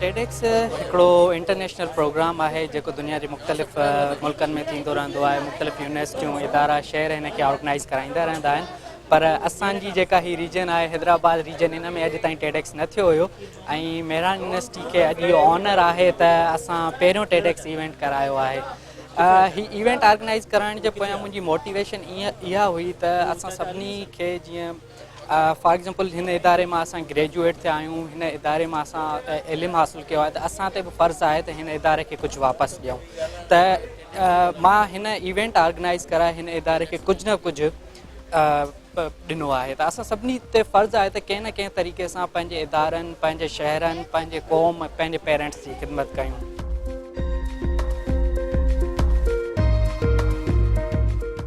Ted X هڪڙو international programme آهي جيڪو دنيا جي مختلف ملڪن ۾ ٿيندو رهندو آهي مختلف يونيورسٽيون ادارا شهر هن کي آرگنائز ڪرائيندا رهندا آهن پر اسان جي جيڪا هي ريجن آهي حيدرآباد ريجن ان ۾ اڄ تائين ٽيڊ ايڪس نه ٿيو هيو ۽ مهراڻ يونيورسٽي کي اڄ اهو آنر آهي ته اسان پهريون ٽيڊ ايڪس ايونٽ ڪرايو آهي هي ايونٽ آرگنائز ڪرائڻ جي پويان منهنجي موٽيويشن اها هئي ته اسان سڀني کي جيئن فار ايگزامپل هن اداري مان اسان گريجوئيٽ ٿيا آهيون هن اداري مان اسان علم حاصل ڪيو آهي ته اسان تي به فرض آهي ته هن اداري کي ڪجهه واپس ڏيون ته مان هن ايونٽ آرگنائز ڪرائي هن اداري کي ڪجهه نه ڪجهه ڏنو آهي ته اسان سڀني تي فرض آهي ته ڪنهن نه ڪنهن طريقي سان پنهنجي ادارن پنهنجي شهرن پنهنجي قوم پنهنجي پيرنٽس جي خدمت ڪيون.